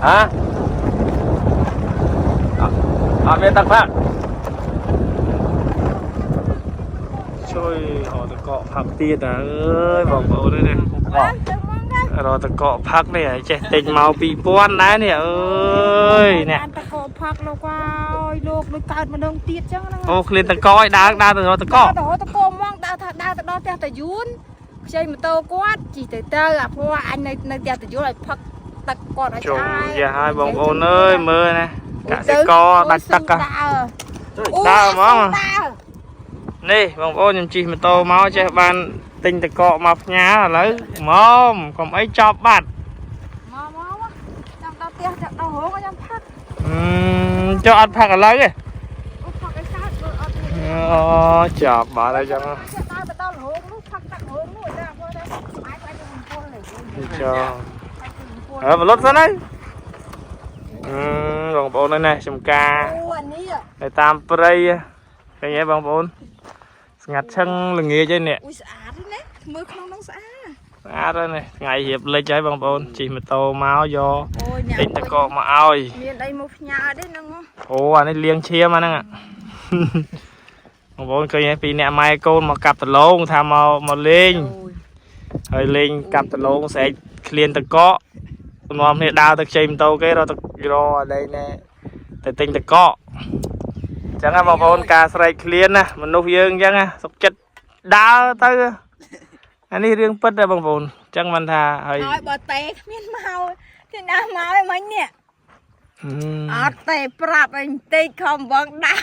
ហ៎អត់មានទឹកផឹកជួយរកតកកផឹកទៀតអើយបងប្អូននេះរកតកកផឹកនេះឲ្យចេះទិញមក2000ដែរនេះអើយនេះ បានតកផឹកលោកអើយលោកដូចកើតម្ដងទៀតចឹងហ្នឹង អូឃ្លានតកឲ្យដើរដើរទៅរកតក ទៅរកតកហ្មងដើរថាដើរទៅដល់ផ្ទះតាយួនខ្ចីម៉ូតូគាត់ជិះទៅទៅអាព្រោះអញនៅនៅផ្ទះតាយួនឲ្យផឹកទឹកគាត់ឲ្យ ជុំ ឆ្អាយ យ៉ាហើយបងប្អូនអើយមើលណាកសិករដាច់ទឹកហ៎ ដើរ ដើរហ្មង នេះបងប្អូនខ្ញុំជិះម៉ូតូមកចេះបានទិញតកកមកផ្ញើឥឡូវមកកុំអីចប់បាត់ មកមកចាំដល់ផ្ទះចាំដល់រោងចាំផឹក អឺចុះអត់ផឹកឥឡូវទេ អូផឹកឲ្យកើតបើអត់មាន អូចប់បាត់ហើយចឹង ដើរទៅដល់រោងនោះផឹកទឹករោងនោះតែព្រោះតែស្អែកឲ្យខ្ញុំពលលេ ចុះអើបលុតសិនហើយអឺបងប្អូននេះចំការ អូអានេះ នៅតាមព្រៃឃើញទេបងប្អូនស្ងាត់ឈឹងល្ងាចហើយនេះ អូយស្អាតណាមើលក្នុងនោះស្អាត ស្អាតហើយនេះថ្ងៃរៀបលិចហើយបងប្អូនជិះម៉ូតូមកយក អូយ ទិញតកកមកឲ្យ មានអីមកផ្ញើទេហ្នឹង អូអានេះលាងឈាមអាហ្នឹងបងប្អូនឃើញទេពីអ្នកម៉ែកូនមកកាប់ដលងថាមកមកលេង អូយ ហើយលេងកាប់ដលងស្រែកឃ្លានតកកនាំគ្នាដើរទៅខ្ចីម៉ូតូគេរកតករអីណែទៅទិញតកកអញ្ចឹងណាបងប្អូនការស្រែកឃ្លានណាមនុស្សយើងអញ្ចឹងណាសុខចិត្តដើរទៅអានេះរឿងពិតដែរបងប្អូនអញ្ចឹងមិនថាហើយ ហើយបើតេគ្មានមកទេណាមកឯមិញនេះអត់ទេប្រាប់អីបន្តិចខំបងដើរ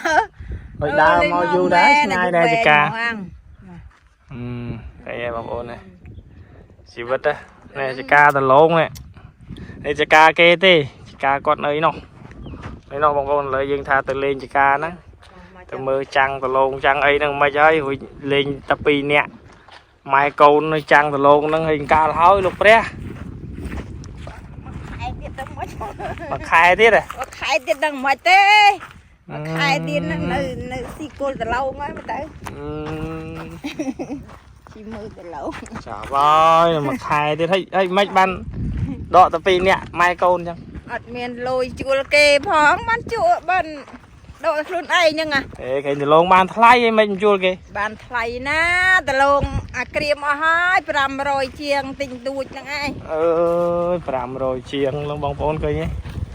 ហើយដើរមកយូរដែរឆ្ងាយដែរចកា អឺឃើញហើយបងប្អូននេះជីវិតណានេះចការដលងនេះនេះចការគេទេចការគាត់នៅនោះនៅនោះបងប្អូនឥឡូវយើងថាទៅលេងចការហ្នឹងទៅមើលចាំងដលងចាំងអីហ្នឹងមិនហើយរួចលេងតែពីរនាក់ម៉ែកូននៅចាំងដលងហ្នឹងហើយកាលហើយលោកព្រះ ខែទៀតទៅមិន មួយខែទៀតហ៎ មួយខែទៀតដឹងមិនទេមួយខែទៀតហ្នឹងនៅនៅស៊ីគល់ដឡងហើយមើលទៅ អឺ ស៊ីមើលដឡង ចាប់ហើយមួយខែទៀតហើយហើយមិនបានដកតែពីរនាក់ម៉ែកូនអញ្ចឹង អត់មានលុយជួលគេផងបានជួលបានដកខ្លួនឯងហ្នឹងអា អេគេដលងបានថ្លៃអីមិនជួលគេ បានថ្លៃណាដលងអាក្រៀមអស់ហើយ500ជាងទិញទូចហ្នឹងឯង អើយ500ជាងលោកបងប្អូនឃើញទេ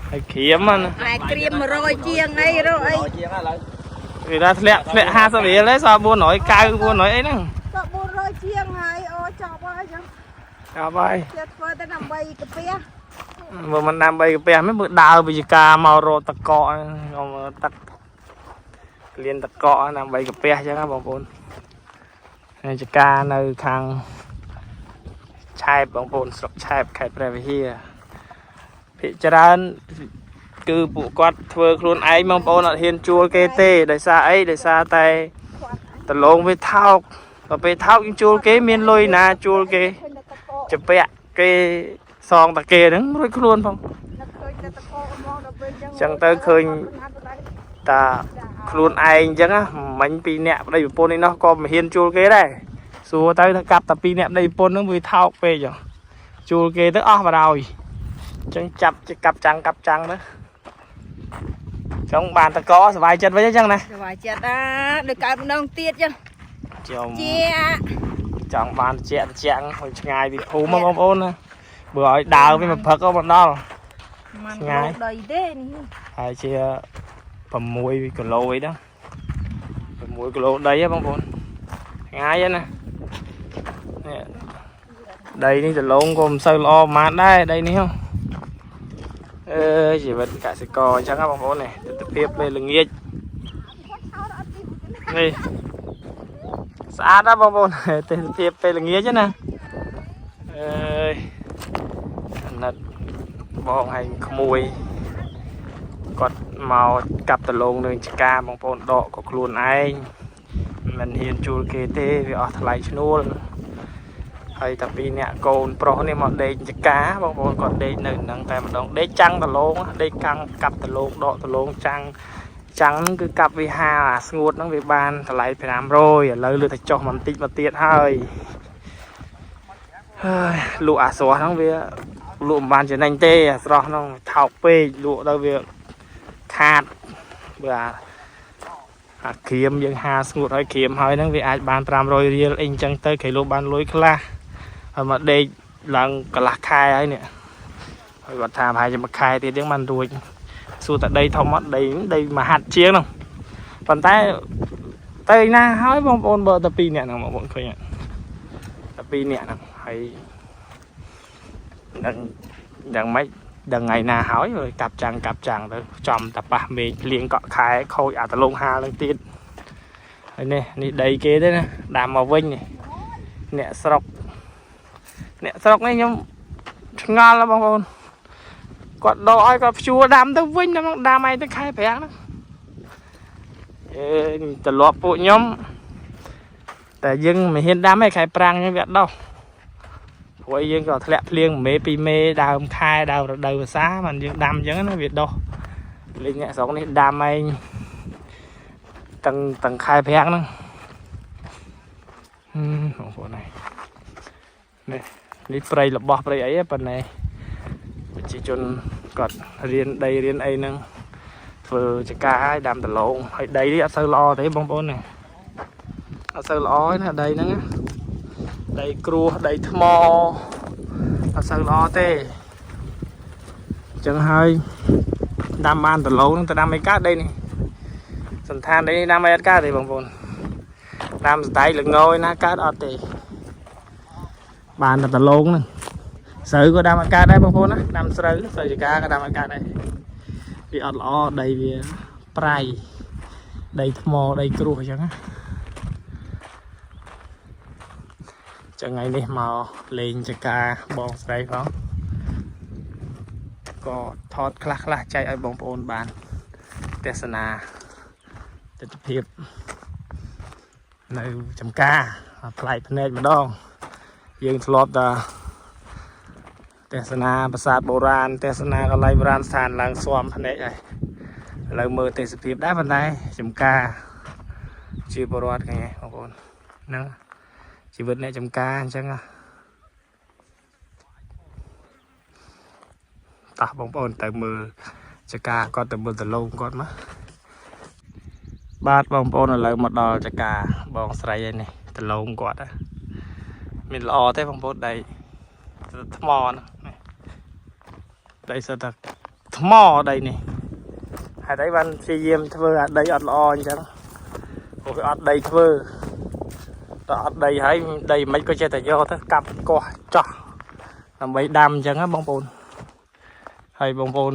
ហើយក្រៀមណា តែក្រៀម100ជាងអីរកអី ជាងឥឡូវ គេថាធ្លាក់ធ្លាក់50រៀលទេសល់490 400អីហ្នឹង ក៏400ជាងហើយអូចប់ហើយចឹង ចាប់ហើយ ជាធ្វើទៅដើម្បីកាពះ មើលមិនដើម្បីកាពះមិនមើលដើរវិជ្ជការមករកតកកទឹកលៀនតកកដើម្បីកាពះចឹងណាបងប្អូនវិជ្ជការនៅខាងឆែបបងប្អូនស្រុកឆែបខេត្តព្រះវិហារភាគច្រើនគឺពួកគាត់ធ្វើខ្លួនឯងបងប្អូនអត់ហ៊ានជួលគេទេដោយសារអីដោយសារតែដលងវាថោកដល់ពេលថោកយើងជួលគេមានលុយណាជួលគេ ឃើញតែតកក ជពាក់គេសងតាគេហ្នឹងរួចខ្លួនផង នឹកឃើញតែតកកហ្មងដល់ពេលចឹង ចឹងទៅឃើញតាខ្លួនឯងអញ្ចឹងណាមិញពីរអ្នកប្តីប្រពន្ធនេះនោះក៏មិនហ៊ានជួលគេដែរសួរទៅថាកាប់តែពីរអ្នកប្តីប្រពន្ធហ្នឹងវាថោកពេកហ៎ជួលគេទៅអស់បារោយអញ្ចឹងចាប់ជាកាប់ចាំងកាប់ចាំងទៅចង់បានតកសบายចិត្តវិញអញ្ចឹងណា សប្បាយចិត្តអាដូចកើតម្ដងទៀតចឹង ខ្ញុំ ជា ចង់បានជាក់ជាក់ឲ្យឆ្ងាយពីភូមិបងប្អូនណាបើឲ្យដើរវិញមកព្រឹកក៏មិនដល់ មិន ឆ្ងាយ ដីទេនេះ ហើយជា6គីឡូអីហ្នឹង6គីឡូដីហ៎បងប្អូនឆ្ងាយណាស់នេះដីនេះដលងក៏មិនសូវល្អប៉ុន្មានដែរដីនេះហ៎អើយជីវិតកសិករអញ្ចឹងហ៎បងប្អូននេះទិដ្ឋភាពពេលល្ងាចនេះស្អាតណាស់បងប្អូន ទិដ្ឋភាពពេលល្ងាចណាអើយអាណិតបងឯងក្មួយ គាត់មកកាប់ដលងនឹងចកាបងប្អូនដកក៏ខ្លួនឯងមិនហ៊ានជួលគេទេវាអស់ថ្លៃឈ្នួលហើយតែពីអ្នកកូនប្រុសនេះមកដេកចកាបងប្អូនគាត់ដេកនៅនឹងតែម្ដងដេកចាំងដលងដេកកាំងកាប់ដលងដកដលងចាំងចាំងហ្នឹងគឺកាប់វាហាលអាស្ងួតហ្នឹងវាបានតម្លៃ500ឥឡូវលើតែចុះបន្តិចមកទៀតហើយហើយលក់អាស្រស់ហ្នឹងវា លក់មិនបានចំណេញទេអាស្រស់ហ្នឹងថោកពេកលក់ទៅវាខាតបើអាក្រៀមយើងហាស្ងួតហើយក្រៀមហើយហ្នឹងវាអាចបាន500រៀលអីអញ្ចឹងទៅគេលក់បានលុយខ្លះហើយមកដេកឡើងកន្លះខែហើយនេះហើយគាត់ថាប្រហែលជាមួយខែទៀតហ្នឹងបានរួចសួរតែដីធំអត់ដីដីមហាត់ជាងហ្នឹងប៉ុន្តែទៅណាហើយបងប្អូនបើតែពីរនាក់ហ្នឹងបងប្អូនឃើញអត់តែពីរនាក់ហ្នឹងហើយ ដឹងដឹងមិនដឹងថ្ងៃណាហើយកាប់ចាំងកាប់ចាំងទៅចំតប៉ះមេឃភ្លៀងកក់ខែខូចអាតលងហាលនឹងទៀតហើយនេះនេះដីគេទេណាដាំមកវិញនេះអ្នកស្រុកអ្នកស្រុកនេះខ្ញុំឆ្ងល់ណាស់បងប្អូនគាត់ដកឲ្យគាត់ព្យួរដាំទៅវិញដល់មកដាំឯងទៅខែប្រាំងហ្នឹងអេត្រឡប់ពួកខ្ញុំតែយើងមិនហ៊ានដាំទេខែប្រាំងហ្នឹងវាអត់ដោះ ព្រោះអីយើងក៏ធ្លាក់ភ្លៀងមួយមេពីរមេដើមខែដើមរដូវវស្សាបានយើងដាំអញ្ចឹងណាវាដុះលេងអ្នកស្រុកនេះដាំឯងទាំងទាំងខែប្រាំងហ្នឹងហឹមបងប្អូនហើយនេះនេះព្រៃរបស់ព្រៃអីប៉ុន្តែប្រជាជនគាត់រៀនដីរៀនអីហ្នឹងធ្វើចការឲ្យដាំដលងហើយដីនេះអត់សូវល្អទេបងប្អូនណាអត់សូវល្អទេណាដីហ្នឹងណាដីគ្រួសដីថ្មអត់សូវល្អទេអញ្ចឹងហើយដាំបានដលងហ្នឹងទៅដាំអីកើតដីនេះសន្តានដីនេះដាំអីអត់កើតទេបងប្អូនដាំសណ្តែកល្ងឯណាកើតអត់ទេបានតែដលងហ្នឹងស្រូវក៏ដាំអត់កើតដែរបងប្អូនណាដាំស្រូវស្រូវចកាក៏ដាំអត់កើតដែរវាអត់ល្អដីវាប្រៃដីថ្មដីគ្រួសអញ្ចឹងណា ចឹងថ្ងៃនេះមកលេងចកាបងស្រីផងក៏ថតខ្លះខ្លះៗចែកឲ្យបងប្អូនបានទស្សនាទស្សនភាពនៅចំការប្លែកភ្នែកម្ដងយើងធ្លាប់តែទស្សនាប្រាសាទបុរាណទស្សនាកន្លែងបុរាណស្ថានឡើងស៊ាំភ្នែកហើយឥឡូវមើលទេសភាពដែរប៉ុន្តែចំការជាបរិវត្តឃើញទេបងប្អូនហ្នឹង ជីវិតអ្នកចំការអញ្ចឹងណាតោះបងប្អូនទៅមើលចការគាត់ទៅមើលដលងគាត់មកបាទបងប្អូនឥឡូវមកដល់ចការបងស្រីហើយនេះដលងគាត់ណាមានល្អទេបងប្អូនដីថ្មណានេះដីសុទ្ធតែថ្មដីនេះហេតុអីបានព្យាយាមធ្វើអាដីអត់ល្អអញ្ចឹងព្រោះវាអត់ដីធ្វើ តើអត់ដីហើយដីមិនក៏ចេះតែយកទៅកាប់កោះចោះដើម្បីដាំអញ្ចឹងណាបងប្អូនហើយបងប្អូន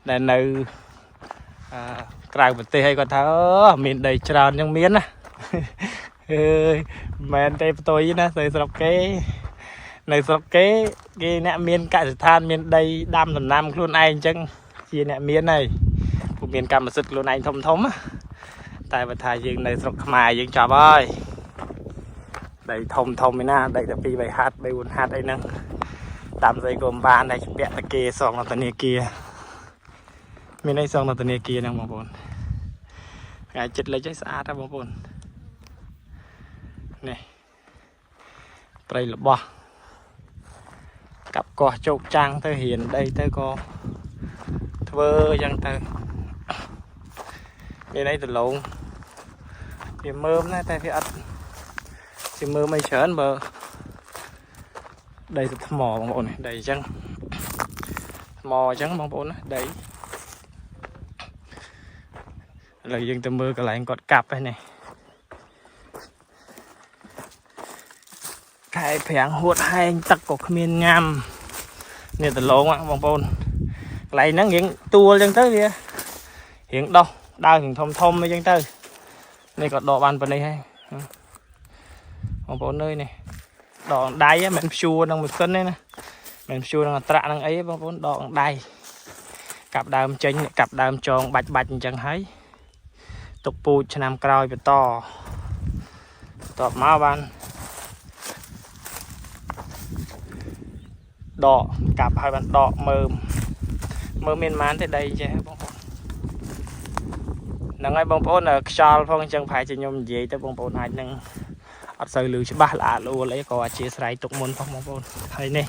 ដែលនៅអឺក្រៅប្រទេសហើយគាត់ថាអឺមានដីច្រើនអញ្ចឹងមានណា អើយមិនមែនទេផ្ទុយណាស្អីស្រុកគេនៅស្រុកគេគេអ្នកមានកសិដ្ឋានមានដីដាំដំណាំខ្លួនឯងអញ្ចឹងជាអ្នកមានហើយពួកមានកម្មសិទ្ធិខ្លួនឯងធំធំណាតែបើថាយើងនៅស្រុកខ្មែរយើងចប់ហើយ ដីធំធំឯណាដីតែ2 3ហាត់3 4ហាត់អីហ្នឹងតាមស្អីក៏មិនបានដែរពាក់តាគេសងនៅធនាគារមានអីសងនៅធនាគារហ្នឹងបងប្អូនថ្ងៃចិត្តលិចឲ្យស្អាតហ៎បងប្អូននេះព្រៃរបស់កាប់កោះជោកចាំងទៅរៀនដីទៅក៏ធ្វើអញ្ចឹងទៅមានអីដលងវាមើមណាស់តែវាអត់ ជាមើលមិនច្រើនបើដីទៅថ្មបងប្អូននេះដីអញ្ចឹងថ្មអញ្ចឹងបងប្អូនណាដីឥឡូវយើងទៅមើលកន្លែងគាត់កាប់ហ្នឹងនេះខែប្រាំងហួតហែងទឹកក៏គ្មានញ៉ាំនេះដលងហ្នឹងបងប្អូនកន្លែងហ្នឹងរៀងទួលអញ្ចឹងទៅវារៀងដោះដើមរៀងធំធំអីចឹងទៅនេះក៏ដកបានប៉ុណ្នេះហើយ បងប្អូនអើយនេះដកដៃហ្នឹងមិនព្យួរនឹងម៉ាស៊ីនទេណាមិនព្យួរនឹងអត្រាក់នឹងអីទេបងប្អូនដកដៃកាប់ដើមចេញកាប់ដើមចងបាច់បាច់អញ្ចឹងហើយទុកពូជឆ្នាំក្រោយបន្តបន្ទាប់មកបានដកកាប់ហើយបានដកមើមមើមមានប៉ុន្មានទេដីចេះបងប្អូនហ្នឹងហើយបងប្អូនខ្យល់ផងអញ្ចឹងប្រហែលជាខ្ញុំនិយាយទៅបងប្អូនអាចនឹង អត់សូវឮច្បាស់ល្អអលួលអីក៏អធិស្ឋានទុកមុនផងបងប្អូនហើយនេះ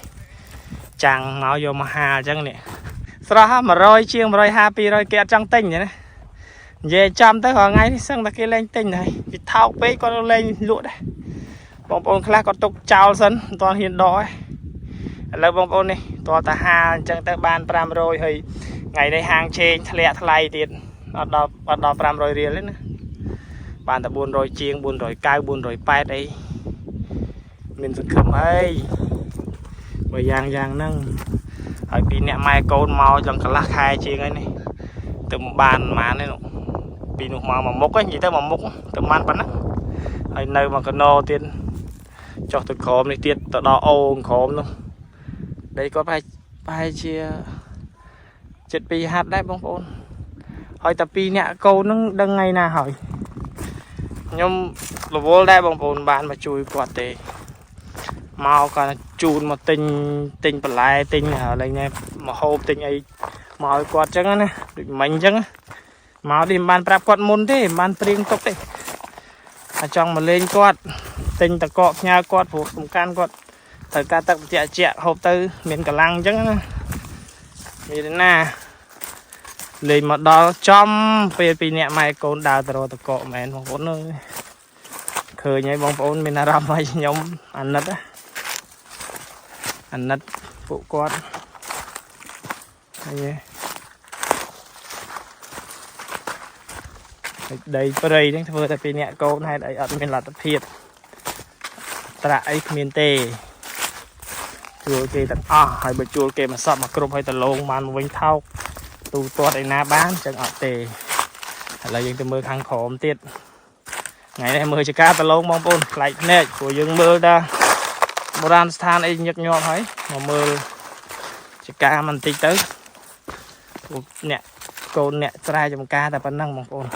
ចាំងមកយកមកហាលអញ្ចឹងនេះស្រស់100ជាង150 200គេអត់ចង់ទិញទេណានិយាយចំទៅរាល់ថ្ងៃនេះសឹងតែគេលែងទិញហើយវាថោកពេកគាត់លែងលក់ដែរបងប្អូនខ្លះគាត់ទុកចោលសិនមិនទាន់ហ៊ានដកទេឥឡូវបងប្អូននេះតើតាហាលអញ្ចឹងទៅបាន500ហើយថ្ងៃនេះហាងឆេងធ្លាក់ថ្លៃទៀតអត់ដល់អត់ដល់500រៀលទេណាបានតែ400ជាង490 480អីមានសង្ឃឹមអីបើយ៉ាងយ៉ាងហ្នឹងហើយពីអ្នកម៉ែកូនមកចង់កន្លះខែជាងហើយនេះទៅមិនបានប៉ុន្មានទេនោះពីនោះមកមួយមុខឯងនិយាយទៅមួយមុខទៅបានប៉ុណ្ណាហើយនៅមកកណោទៀតចុះទៅក្រោមនេះទៀតទៅដល់អូងក្រោមនោះដីគាត់ប្រហែលជា ចិត្តពីហាត់ដែរបងប្អូនហើយតែពីរអ្នកកូនហ្នឹងដឹងថ្ងៃណាហើយខ្ញុំរវល់ដែរបងប្អូនបានមកជួយគាត់ទេមកគាត់ជូនមកទិញទិញបន្លែទិញอะไรនេះមកហូបទិញអីមកឲ្យគាត់ចឹងណាដូចមិញចឹងមកនេះមិនបានប្រាប់គាត់មុនទេមិនបានព្រៀងទុកទេថាចង់មកលេងគាត់ទិញតកកផ្ញើគាត់ព្រោះសំខាន់គាត់ត្រូវការទឹកត្រជាក់ជាក់ហូបទៅមានកម្លាំងចឹងណាមានណា លេងមកដល់ចំពេលពីរអ្នកម៉ែកូនដើរទៅរកតកកមែនបងប្អូនអើយឃើញហើយបងប្អូនមានអារម្មណ៍ឲ្យខ្ញុំអាណិតណាអាណិតពួកគាត់ហើយហើយដីព្រៃហ្នឹងធ្វើតែពីរអ្នកកូនហេតុអីអត់មានលទ្ធភាពត្រាក់អីគ្មានទេជួលគេទាំងអស់ហើយបើជួលគេមកសក់មកគ្រប់ហើយតលងបានមកវិញថោក ទូទាត់ឯណាបានចឹងអត់ទេឥឡូវយើងទៅមើលខាងក្រោមទៀតថ្ងៃនេះមើលចការតឡងបងប្អូនប្លែកភ្នែកព្រោះយើងមើលតាបុរាណស្ថានអីញឹកញាប់ហើយមកមើលចការបន្តិចទៅព្រោះអ្នកកូនអ្នកស្រែចំការតែប៉ុណ្ណឹងបងប្អូន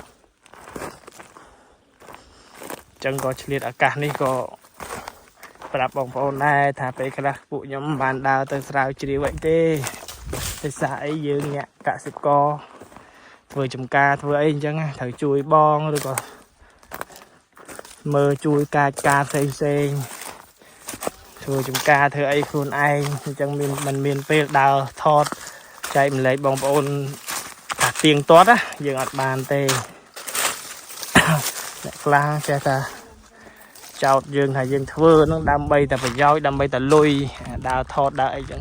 ចឹងក៏ឆ្លៀតឱកាសនេះក៏ប្រាប់បងប្អូនដែរថាពេលខ្លះពួកខ្ញុំមិនបានដើរទៅស្រាវជ្រាវអីទេ ភាសាអីយើងអ្នកកសិករធ្វើចំការធ្វើអីអញ្ចឹងណាត្រូវជួយបងឬក៏មើលជួយកាចការផ្សេងផ្សេងធ្វើចំការធ្វើអីខ្លួនឯងអញ្ចឹងមានมันមានពេលដើរថតចែកម្លែកបងប្អូនថាទៀងទាត់ណាយើងអត់បានទេ អ្នកខ្លះចេះថាចោតយើងថាយើងធ្វើហ្នឹងដើម្បីតែប្រយោជន៍ដើម្បីតែលុយដើរថតដើរអីចឹង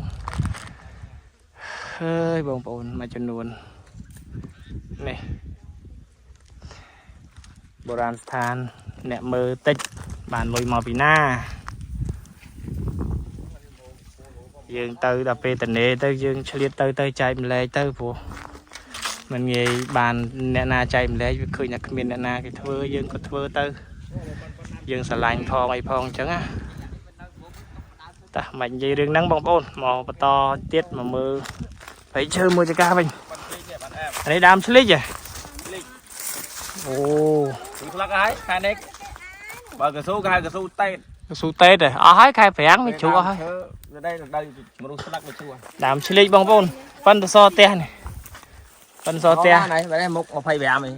ហើយបងប្អូនមួយចំនួននេះបុរាណស្ថានអ្នកមើលតិចបានលុយមកពីណាយើងទៅដល់ពេលតនេទៅយើងឆ្លៀតទៅទៅចែកម្លែកទៅព្រោះมันងាយបានអ្នកណាចែកម្លែកវាឃើញថាគ្មានអ្នកណាគេធ្វើយើងក៏ធ្វើទៅយើងស្រឡាញ់ផងអីផងអញ្ចឹងណាតោះមិននិយាយរឿងហ្នឹងបងប្អូនមកបន្តទៀតមកមើល ព្រៃឈើមួយចកាវិញអានេះដើមឆ្លិចហ៎អូ គឺស្លឹកហើយខែនេះបើកស៊ូគេហៅកស៊ូតេត កស៊ូតេតហ៎អស់ហើយខែប្រាំងវាជ្រុះអស់ហើយ វាដែរដល់មនុស្សស្លឹកវាជ្រុះ ដើមឆ្លិចបងប្អូនប៉ិនតសផ្ទះនេះប៉ិនសផ្ទះ នេះបែរមុខ25អី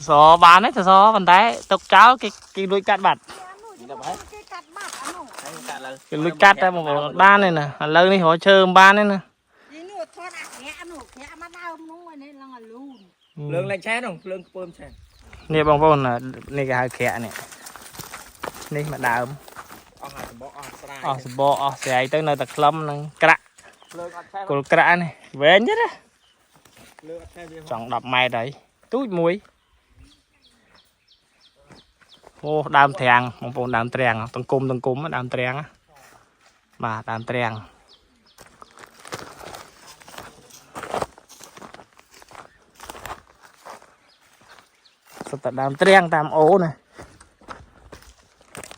សបានទេសប៉ុន្តែទុកចោលគេគេលួចកាត់បាត់ គេកាត់បាត់អានោះ ហើយកាត់លើ គេលួចកាត់តែបងប្អូនអត់បានទេណាឥឡូវនេះរកឈើមិនបានទេណា នេះនោះថតអាក្រាក់នោះក្រាក់មកដើមនោះឯនេះឡើងអាលូន ភ្លើងលែងឆេះនោះភ្លើងខ្ពើមឆេះ នេះបងប្អូននេះគេហៅក្រាក់នេះនេះមួយដើម អស់ហើយសម្បកអស់ស្រាយ អស់សបកអស់ស្រ័យទៅនៅតែក្លឹមនឹងក្រាក់ ភ្លើងអត់ឆេះ គល់ក្រាក់នេះវែងទេណា ភ្លើងអត់ឆេះវា ចង់10ម៉ែត្រហើយទូចមួយអូដើមត្រាំងបងប្អូនដើមត្រាំងតង្គមតង្គមដើមត្រាំងបាទដើមត្រាំងសុទ្ធតែដើមត្រាំងតាមអូណា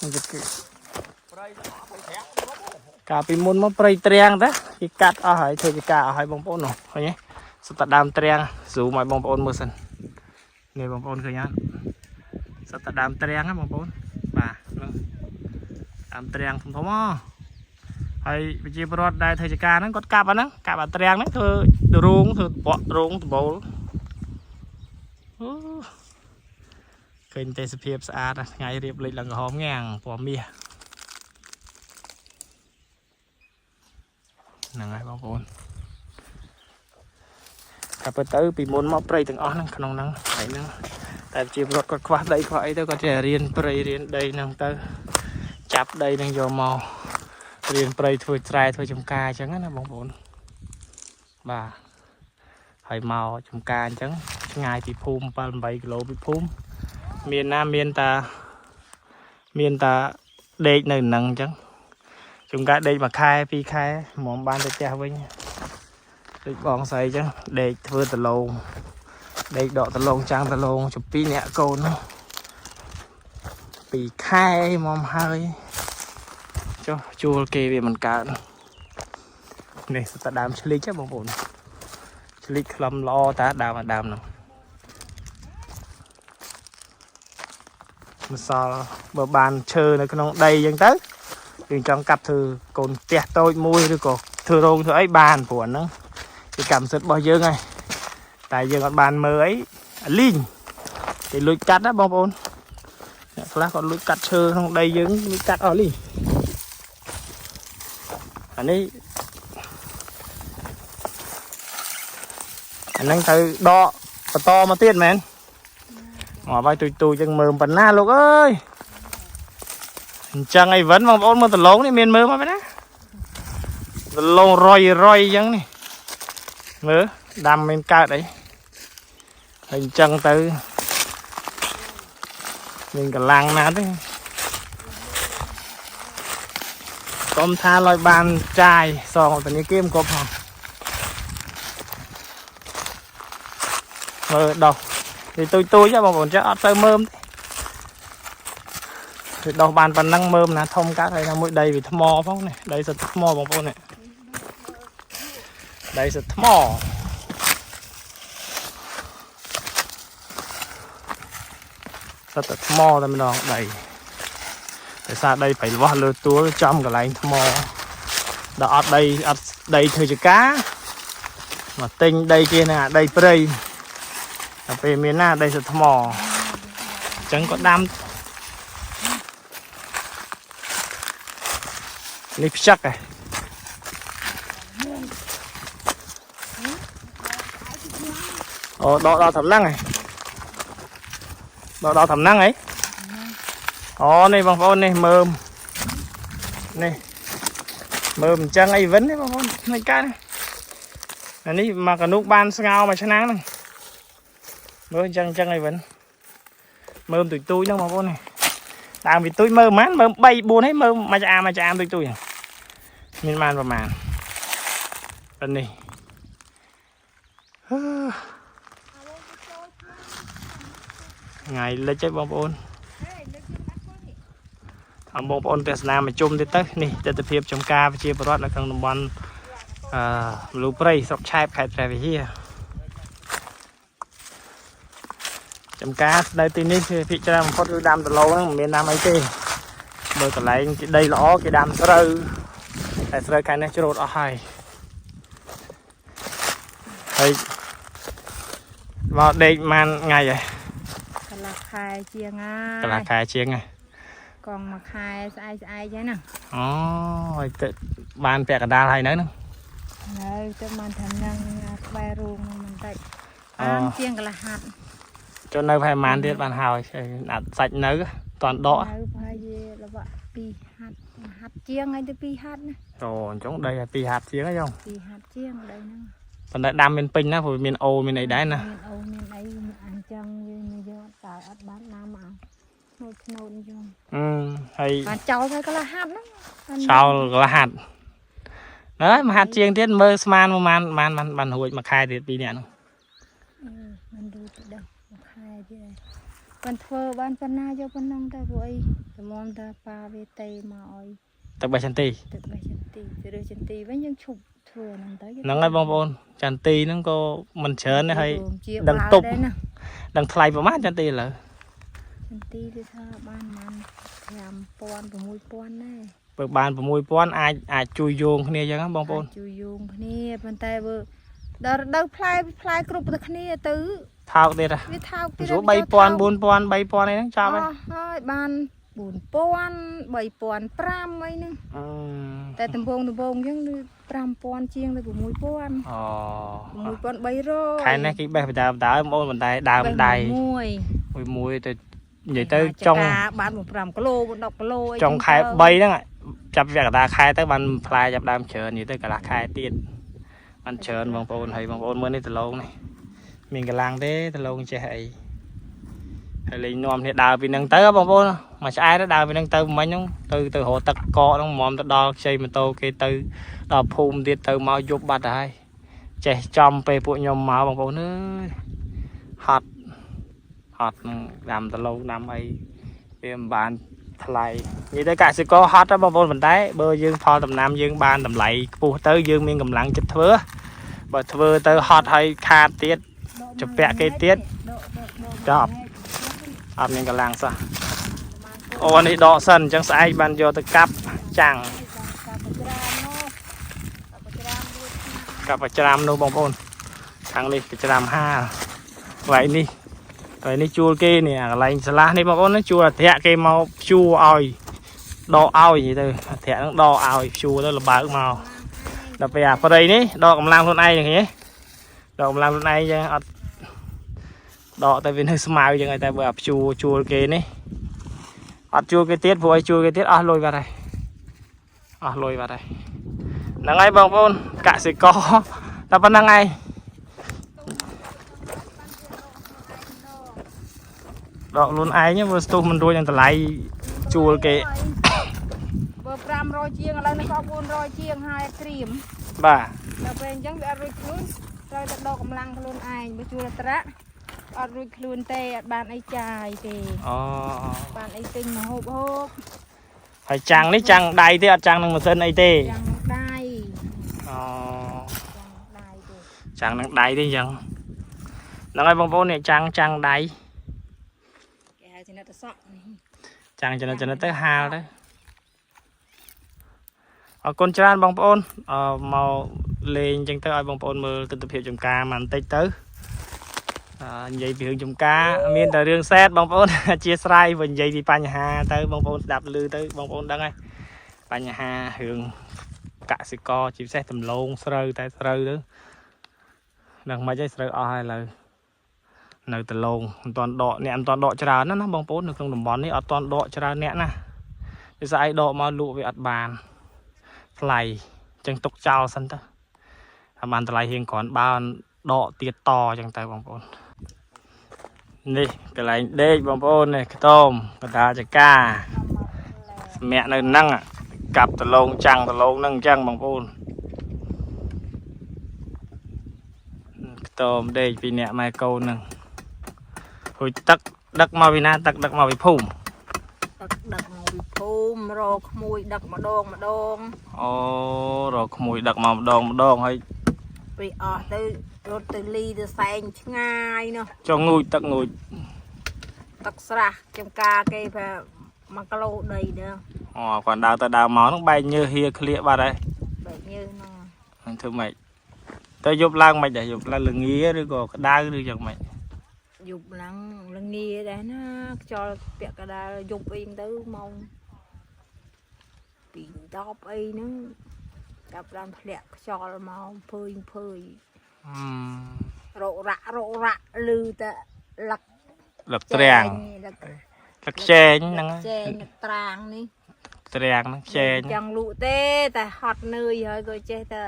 នេះគឺ ព្រៃអស់ព្រៃត្រាំង កាលពីមុនមកព្រៃត្រាំងតាគេកាត់អស់ហើយធ្វើជាការអស់ហើយបងប្អូននោះឃើញទេសុទ្ធតែដើមត្រាំងស៊ូមឲ្យបងប្អូនមើលសិននេះបងប្អូនឃើញអត់សុទ្ធតែដើមត្រាំងណាបងប្អូនបាទនោះដើមត្រាំងធំធំហ៎ហើយប្រជាពលរដ្ឋដែលធ្វើជាការហ្នឹងគាត់កាប់អាហ្នឹងកាប់អាត្រាំងហ្នឹងធ្វើរោងធ្វើបក់រោងដបូលអូឃើញទេសភាពស្អាតណាស់ថ្ងៃរៀបលិចឡើងក្រហមងាំងពណ៌មាស ហ្នឹងហើយបងប្អូនតែពិតទៅពីមុនមកព្រៃទាំងអស់ហ្នឹងក្នុងហ្នឹងហើយហ្នឹងតែជាពលរដ្ឋគាត់ខ្វះដីខ្វះអីទៅគាត់ចេះរៀនព្រៃរៀនដីហ្នឹងទៅចាប់ដីហ្នឹងយកមករៀនព្រៃធ្វើស្រែធ្វើចំការអញ្ចឹងណាបងប្អូនបាទហើយមកចំការអញ្ចឹងឆ្ងាយពីភូមិ7 8គីឡូពីភូមិមានណាមានតាមានតាដេកនៅនឹងអញ្ចឹង ជួនកាលដេកមួយខែពីរខែហ្មងបានទៅផ្ទះវិញដូចបងស្រីអញ្ចឹងដេកធ្វើដលងដេកដកដលងចាំងដលងចំពីរអ្នកកូននោះពីរខែហ្មងហើយចុះជួលគេវាមិនកើតនេះសុទ្ធតែដើមឆ្លីចហ៎បងប្អូនឆ្លីចខ្លំល្អតាដើមអាដើមនោះម្សល់បើបានឈើនៅក្នុងដីអញ្ចឹងទៅ យើងចង់កាប់ធ្វើកូនផ្ទះតូចមួយឬក៏ធ្វើរោងធ្វើអីបានព្រោះអាហ្នឹងជាកម្មសិទ្ធិរបស់យើងហើយតែយើងអត់បានមើលអីអាលីងគេលួចកាត់ណាបងប្អូនអ្នកខ្លះគាត់លួចកាត់ឈើក្នុងដីយើងលួចកាត់អស់លីងអានេះអាហ្នឹងត្រូវដកបន្តមកទៀតមែនមកបាយទូចទូចចឹងមើលប៉ុណ្ណាលោកអើយ អញ្ចឹងអីវិនបងប្អូនមើលដលងនេះមានមើលមកមែនណាដលងរយរយអញ្ចឹងនេះមើលដាំមានកើតអីហើយអញ្ចឹងទៅមានកម្លាំងណាស់ទេកុំថាលយបានចាយសងទៅនេះគេមិនគប់ផងមើលដោះនេះទូចទូចហ៎បងប្អូនចេះអត់ទៅមើលទេ វាដោះបានប៉ុណ្ណឹងមើមណាធំកាត់ហើយណាមួយដីវាថ្មផងនេះដីសិតថ្មបងប្អូននេះដីសិតថ្មសិតតែថ្មតែម្ដងដីដោយសារដីប្រៃលាស់លើទួលចំកន្លែងថ្មដល់អត់ដីអត់ដីធ្វើចការមកទិញដីគេហ្នឹងអាដីព្រៃដល់ពេលមានណាដីសិតថ្មអញ្ចឹងក៏ដាំ នេះផ្ចឹកឯងអូដកដល់តំណឹងឯងដកដល់តំណឹងឯងអូនេះបងប្អូននេះមើមនេះមើមអញ្ចឹងអីវិននេះបងប្អូនមិនកើតអានេះមកកនុកបានស្ងោមួយឆ្នាំហ្នឹងមើលអញ្ចឹងអញ្ចឹងអីវិនមើមទូចទូចហ្នឹងបងប្អូននេះដើមវាទូចមើលប៉ុន្មានមើល3 4ហើយមើលមួយចាមមួយចាមទូចទូចហ្នឹងមានបានប្រហែលប៉ុណ្នេះហឺថ្ងៃលិចហើយបងប្អូនអមបងប្អូនទស្សនាមកជុំទៀតទៅនេះទស្សនភាពចំការប្រជាពលរដ្ឋនៅក្នុងតំបន់អឺមលូព្រៃស្រុកឆែបខេត្តព្រះវិហារចំការនៅទីនេះគឺភាគច្រើនបំផុតគឺដាំដឡូងហ្នឹងមិនមានដាំអីទេបើកន្លែងគេដីល្អគេដាំស្រូវតែស្រូវខែនេះច្រូតអស់ហើយហើយមកដេកប៉ុន្មានថ្ងៃហើយក ន្លះខែជាងហើ កន្លះ យ ខែជាងហើយក ងមួយខែស្អែកស្អែកហ្នឹងណា អូហើយទៅបានពាក់កណ្ដាលហើយនៅហ្នឹង នៅទៅបានថានឹងអាក្បែររូងហ្នឹងបន្តិច អូ បានជាងកន្លះហាត់ ចុះនៅប្រហែលប៉ុន្មានទៀតបានហើយអត់សាច់នៅតាន់ដក នៅប្រហែលជាលវៈ2ហាត់មួយហាត់ជាងហើយទៅ2ហាត់ណា អូអញ្ចឹងដីឲ្យពីរហាត់ជាងហើយចុង 2ហាត់ជាងដីហ្នឹង ប៉ុន្តែដាំមានពេញណាព្រោះវាមានអូមានអីដែរណា មានអូមានអីអញ្ចឹងវាមកយកតើអត់បានណាមកឆ្នូតឆ្នូតអញ្ចឹង អឺហើយ បានចោលហើយកន្លះហាត់ហ្នឹងបាន ចោលកន្លះហាត់ហើយមួយហាត់ជាងទៀតមើលស្មានប្រហែលបានបានបានរួចមួយខែទៀតពីរនាក់ហ្នឹង អឺមិនរួចទៅដល់មួយខែទៀតហើយបានធ្វើបានប៉ុណ្ណាយកប៉ុណ្ណឹងតែព្រោះអីតម្រាំថាប៉ាវាទេមកឲ្យ ទឹកបេះចន្ទី ទឹកបេះចន្ទីទៅរើសចន្ទីវិញយើងឈប់ធ្វើហ្នឹងទៅ ហ្នឹងហើយបងប្អូនចន្ទីហ្នឹងក៏មិនច្រើនដែរហើយ រួមជា ដឹងទប់ បាល់ដែរណា ដឹងថ្លៃប្រហែលចន្ទីឥឡូវ ចន្ទីគឺថាបានប្រហែល5000 6000ដែរ បើបាន6000អាចអាចជួយយោងគ្នាអញ្ចឹងណាបងប្អូន អាចជួយយោងគ្នាប៉ុន្តែបើដល់រដូវផ្លែផ្លែគ្រប់ទៅគ្នាទៅ ថោកទៀតហ៎ វាថោកទៀត ស្រួល3000 4000 3000អីហ្នឹងចប់ហើយ អស់ហើយបាន 4000 3500អីហ្នឹង អឺ តែដំបងដំបងអញ្ចឹងគឺ5000ជាងទៅ6000 អូ 6300 ខែនេះគេបេះបដើបដើបងប្អូនប៉ុន្តែដើមដៃ មួយ មួយមួយទៅនិយាយទៅចុង បាន5គីឡូ10គីឡូអី ចុងខែ3ហ្នឹងចាប់វគ្គកណ្ដាលខែទៅបានផ្លែចាប់ដើមច្រើននិយាយទៅកន្លះខែទៀតបានច្រើនបងប្អូនហើយបងប្អូនមើលនេះដលងនេះមានកម្លាំងទេដលងចេះអីហើយលេងនាំគ្នាដើរពីហ្នឹងទៅបងប្អូនមួយឆ្អែតដើរពីហ្នឹងទៅមិញហ្នឹងទៅទៅរកទឹកកកហ្នឹងមុំទៅដល់ខ្ចីម៉ូតូគេទៅដល់ភូមិទៀតទៅមកយប់បាត់ទៅហើយចេះចំពេលពួកខ្ញុំមកបងប្អូនអើយហត់ហត់នឹងដាំដលងដាំអីវាមិនបានថ្លៃនិយាយទៅកសិករហត់ណាបងប្អូនប៉ុន្តែបើយើងផលដំណាំយើងបានតម្លៃខ្ពស់ទៅយើងមានកម្លាំងចិត្តធ្វើបើធ្វើទៅហត់ហើយខាតទៀត ជំពាក់គេទៀតចប់ អត់មានកម្លាំងសោះអូនេះដកសិនអញ្ចឹងស្អែកបានយកទៅកាប់ចាំងកាប់ប្រច្រាមនោះបងប្អូនខាងនេះប្រច្រាមហាលកន្លែងនេះកន្លែងនេះជួលគេនេះអាកន្លែងស្លាស់នេះបងប្អូនណាជួលអធិគេមកព្យួរឲ្យដកឲ្យនិយាយទៅអធិហ្នឹងដកឲ្យព្យួរទៅលបើកមកដល់ពេលអាប្រិយនេះដកកម្លាំងខ្លួនឯងឃើញទេដកកម្លាំងខ្លួនឯងអញ្ចឹងអត់ដកតែវានៅស្មៅអញ្ចឹងហើយតែបើអាព្យួរជួលគេនេះអត់ជួលគេទៀតព្រោះឲ្យជួលគេទៀតអស់លុយបាត់ហើយអស់លុយបាត់ហើយហ្នឹងហើយបងប្អូនកសិករតែប៉ុណ្្នឹងឯងដកខ្លួនឯងព្រោះស្ទុះមិនរួចនឹងតម្លៃជួលគេ បើ500ជាងឥឡូវនេះក៏400ជាងហើយក្រៀម បាទ ដល់ពេលអញ្ចឹងវាអត់រួចខ្លួនត្រូវតែដកកម្លាំងខ្លួនឯងបើជួលត្រាក់អត់រួចខ្លួនទេអត់បានអីចាយទេ អូ បានអីទិញមកហូបហូប ហើយចាំងនេះចាំងដៃទេអត់ចាំងនឹងម៉ាស៊ីនអីទេ ចាំងដៃ អូ ចាំងដៃទេ ចាំងនឹងដៃទេអញ្ចឹងហ្នឹងហើយបងប្អូននេះចាំងចាំងដៃ គេហៅចំណិតសក់នេះ ចាំងចំណិតចំណិតទៅហាលទៅអរគុណច្រើនបងប្អូនអឺមកលេងអញ្ចឹងទៅឲ្យបងប្អូនមើលទិដ្ឋភាពចំការបន្តិចទៅអឺនិយាយពីរឿងចំការមានតែរឿងសែតបងប្អូន អធិស្ឋានវិញនិយាយពីបញ្ហាទៅបងប្អូនស្ដាប់ឮទៅបងប្អូនដឹងហើយបញ្ហារឿងកសិករជាពិសេសដំឡូងស្រូវតែស្រូវទៅដឹងមិនហើយស្រូវអស់ហើយឥឡូវនៅដំឡូងមិនទាន់ដកអ្នកមិនទាន់ដកច្រើនណាណាបងប្អូននៅក្នុងតំបន់នេះអត់ទាន់ដកច្រើនអ្នកណាដោយសារឯងដកមកលក់វាអត់បានថ្លៃអញ្ចឹងទុកចោលសិនទៅហើយបានតម្លៃរៀងគ្រាន់បើដកទៀតតអញ្ចឹងទៅបងប្អូននេះកន្លែងដេកបងប្អូននេះខ្ទមកណ្ដាលចកា សម្រាប់នៅហ្នឹងอะកាប់ដលងចាំងដលងហ្នឹងអញ្ចឹងបងប្អូនខ្ទមដេកពីអ្នកម៉ែកូនហ្នឹងហួចទឹកដឹកមកពីណាទឹកដឹកមកពីភូមិ ទឹកដឹកមកពីភូមិរកក្មួយដឹកម្ដងម្ដង អូរកក្មួយដឹកមកម្ដងម្ដងហើយ ពេលអស់ទៅរត់ទៅលីទៅសែងឆ្ងាយនោះ ចុងងូចទឹកងូច ទឹកស្រះចំការគេប្រហែល1គីឡូដីដែរ អូគាត់ដើរទៅដើរមកហ្នឹងបែកញើសហៀក្លៀកបាត់ហើយ បែកញើសនោះ ហ្នឹងធ្វើម៉េចទៅយប់ឡើងមិនដែរយប់ឡើងល្ងាឬក៏ក្តៅឬយ៉ាងម៉េច យប់ឡើងល្ងាដែរណាខ្យល់ពាក់កណ្ដាលយប់អីហ្នឹងទៅម៉ោង2 10អីហ្នឹងចាប់ដើមធ្លាក់ខ្យល់មកភើយភើយ អឺ រករ៉ាក់រករ៉ាក់ឮតែលឹក លឹកត្រាំង លឹក លឹកខ្ចែងហ្នឹង ចែងលឹកត្រាងនេះ ត្រាំងហ្នឹងខ្ចែង ចង់លក់ទេតែហត់នឿយហើយក៏ចេះតែ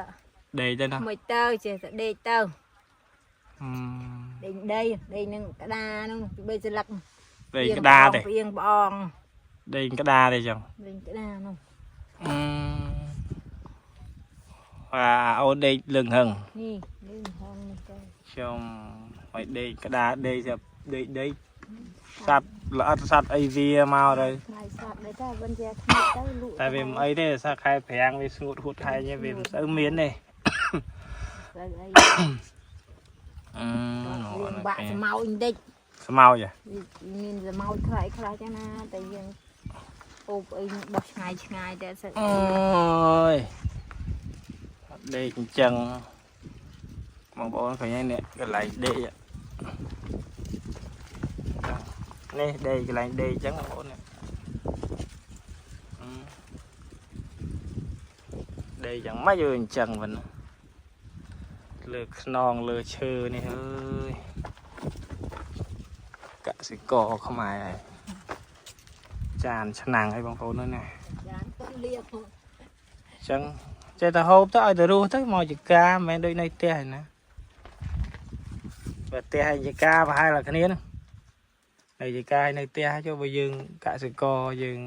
ដេកទៅណា មិនទៅចេះតែដេកទៅ អឺ ដេកដីដេកនឹងក្តារហ្នឹងពីបីស្លឹក ដេកក្តារទេ ផ្អៀងផ្អង ដេកក្តារទេចឹង ដេកក្តារនោះ អឺអាអូនដេកលឹងហឹង នេះនេះហងនេះទៅ ខ្ញុំឲ្យដេកក្តារដេកស្រាប់ដេកដេកសัตว์ល្អិតសัตว์អីវាមកទៅ ថ្ងៃសត្វដែរតែវិញជាថ្មីទៅលក់ តែវាមិនអីទេសារខែប្រាំងវាស្ងួតហួតខែញវាមិនស្អូវមានទេ ទៅអី អឺ វាបាក់ស្មោចបន្តិច ស្មោចហ៎ មានស្មោចខ្លះខ្លះចឹងណាតែយើងអូបអីបោះឆ្ងាយឆ្ងាយតែសិត អូយអត់ដេកអញ្ចឹងបងប្អូនឃើញហើយនេះកន្លែងដេកនេះដេកកន្លែងដេកអញ្ចឹងបងប្អូននេះ ដេកយ៉ាងម៉េចអើយអញ្ចឹងវិញលើខ្នងលើឈើនេះអើយកសិករខ្មែរហើយចានឆ្នាំងឲ្យបងប្អូននោះណា ចានទៅលៀប អញ្ចឹងចេះតែហូបទៅឲ្យតែរស់ទៅមកជាការមិនមែនដូចនៅផ្ទះឯណាបើផ្ទះហើយជាការប្រហែលតែគ្នាហ្នឹងនៅជាការហើយនៅផ្ទះចុះបើយើងកសិករយើង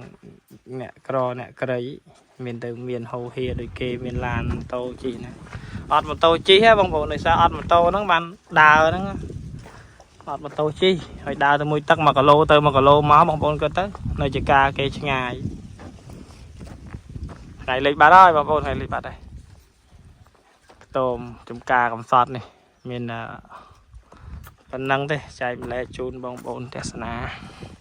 អ្នកក្រអ្នកក្រីមានទៅមានហូរហៀដូចគេមានឡានម៉ូតូជិះណាអត់ម៉ូតូជិះហ៎បងប្អូនដោយសារអត់ម៉ូតូហ្នឹងបានដើរហ្នឹងអត់ម៉ូតូជិះហើយដើរទៅមួយទឹក1គីឡូទៅ1គីឡូមកបងប្អូនគាត់ទៅនៅជាការគេឆ្ងាយ ថ្ងៃលេខបាត់ហើយបងប្អូនថ្ងៃលេខបាត់ហើយខ្ទមចំការកំសត់នេះមានអឺប៉ុណ្ណឹងទេចែកម្លែកជូនបងប្អូនទស្សនា។